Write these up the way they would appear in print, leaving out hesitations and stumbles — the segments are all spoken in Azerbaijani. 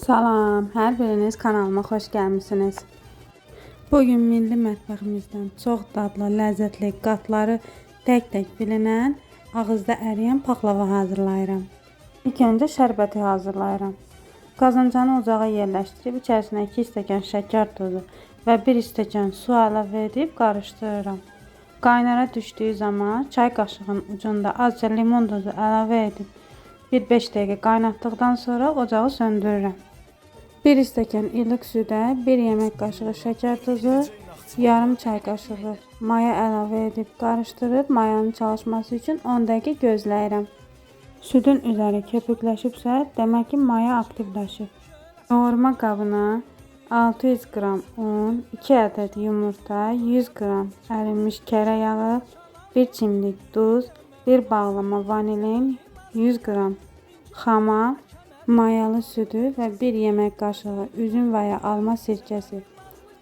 Salam, hər biriniz kanalıma xoş gəlmisiniz. Bugün milli mətbəximizdən çox dadlı, ləzzətli, qatları tək-tək bilinən, ağızda əriyən paxlava hazırlayıram. İlk öncə şərbəti hazırlayıram. Qazancanı ocağa yerləşdirib içərisinə 2 stəkan şəkər tozu və 1 stəkan su əlavə edib qarışdırıram. Qaynara düşdüyü zaman çay qaşığının ucunda azca limon tozu əlavə edib bir 5 dəqiqə qaynatdıqdan sonra ocağı söndürürəm. 1 stəkan ilıq südə 1 yemək qaşığı şəkər tozu, yarım çay qaşığı maya əlavə edib qarışdırıb mayanın çalışması üçün 10 dəqiqə gözləyirəm. Südün üzəri köpükləşibsə, demək ki, maya aktivləşib. Yoğurma qabına 600 qram un, 2 ədəd yumurta, 100 qram ərinmiş kərə yağı, 1 çimdik duz, 1 bağlama vanilin, 100 qram xama, mayalı südü və 1 yemək qaşığı üzüm və ya alma sirkəsi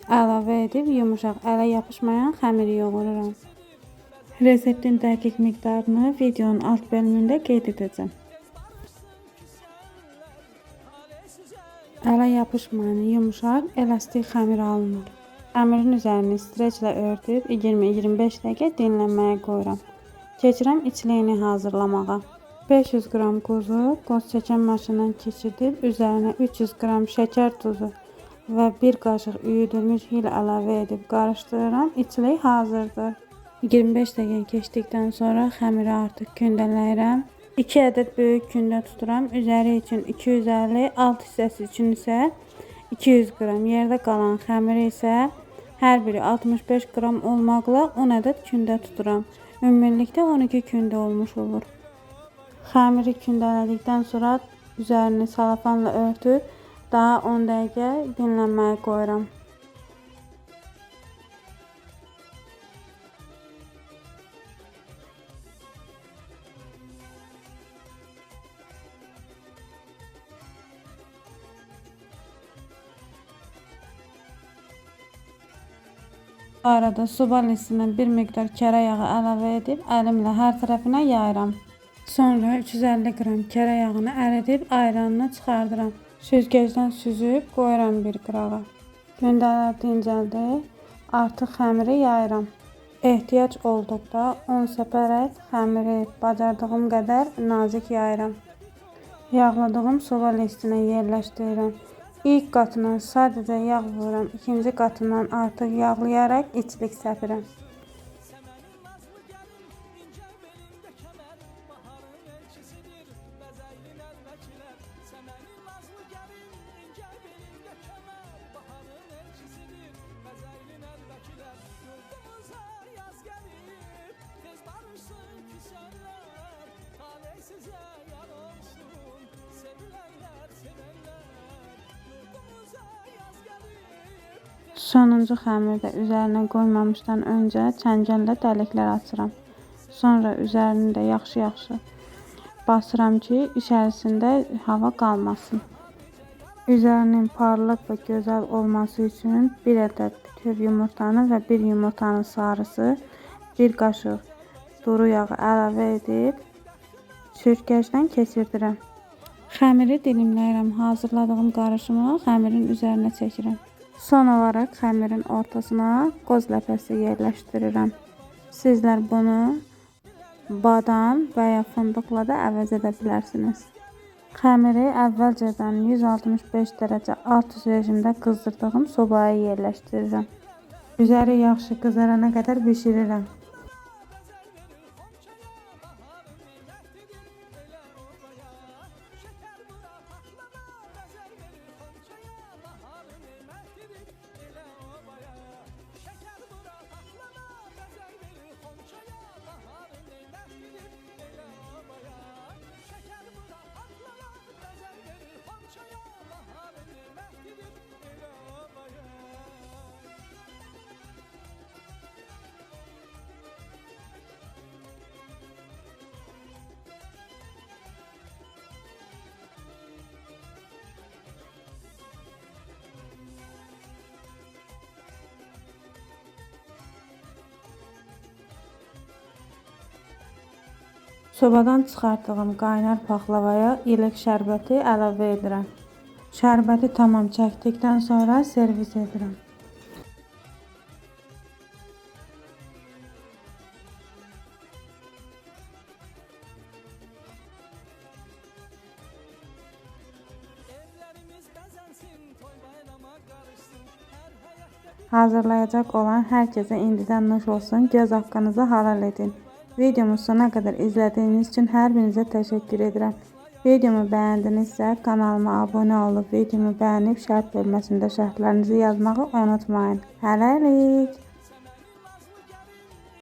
əlavə edib yumuşaq, ələ yapışmayan xəmiri yoğururam. Reseptin dəqiq miqdarını videonun alt bölümündə qeyd edəcəm. Ələ yapışmayan yumuşaq, elastik xəmir alınır. Xəmirin üzərini streçlə örtüb 20-25 dəqiqə dinlənməyə qoyuram. Keçirəm içliyini hazırlamağa. 500 qram qozu qoz çəkən maşından keçirdib üzərinə 300 qram şəkər tozu və 1 qaşıq üyüdülmüş hil əlavə edib qarışdırıram. İçlik hazırdır. 25 dəqiqə keçdikdən sonra xəmiri artıq kündələyirəm. 2 ədəd böyük kündə tuturam. Üzəri üçün 250, alt hissəsi üçün isə 200 qram. Yerdə qalan xəmiri isə hər biri 65 qram olmaqla 10 ədəd kündə tuturam. Ümumilikdə 12 kündə olmuş olur. Xəmiri kündələdikdən sonra üzərini salafanla örtüb daha 10 dəqiqə dinlənməyə qoyuram. Bu arada soba listinə bir miqdar kərə yağı əlavə edib əlimlə hər tərəfinə yayıram. Sonra 350 qram kərə yağını əridib ayranını çıxardıram. Süzgəcdən süzüb qoyuram bir qırağa. Gündələr dincəldi. Artıq xəmiri yayıram. Ehtiyac olduqda un səpərək xəmiri bacardığım qədər nazik yayıram. Yağladığım soba listinə yerləşdirirəm. İlk qatından sadəcə yağ vururam. İkinci qatından artıq yağlayaraq içlik səpirəm. Sonuncu xəmiri də üzərinə qoymamışdan öncə çəngəllə dəliklər açıram. Sonra üzərini də yaxşı-yaxşı basıram ki, içərisində hava qalmasın. Üzərinin parlaq və gözəl olması üçün 1 ədəd bütöv yumurtanı və 1 yumurtanın sarısı, 1 qaşıq duru yağı əlavə edib sürtkəcdən keçirdirəm. Xəmiri dilimləyirəm. Hazırladığım qarışımı xəmirin üzərinə çəkirəm. Son olaraq xəmirin ortasına qoz ləpəsi yerləşdirirəm. Sizlər bunu badam və ya fındıqla da əvəz edə bilərsiniz. Xəmiri əvvəlcədən 165 dərəcə alt üst rejimdə qızdırdığım sobaya yerləşdirirəm. Üzəri yaxşı qızarana qədər bişirirəm. Sobadan çıxartdığım qaynar paxlavaya ilıq şərbəti əlavə edirəm. Şərbəti tamam çəkdikdən sonra servis edirəm. Hazırlayacaq olan herkese indidən nuş olsun. Göz haqqınızı halal edin. Videomu sona qədər izlədiyiniz üçün hər birinizə təşəkkür edirəm. Videomu bəyəndinizsə kanalıma abunə olub videomu bəyənib şərh bölməsində şərhlərinizi yazmağı unutmayın. Hələlik.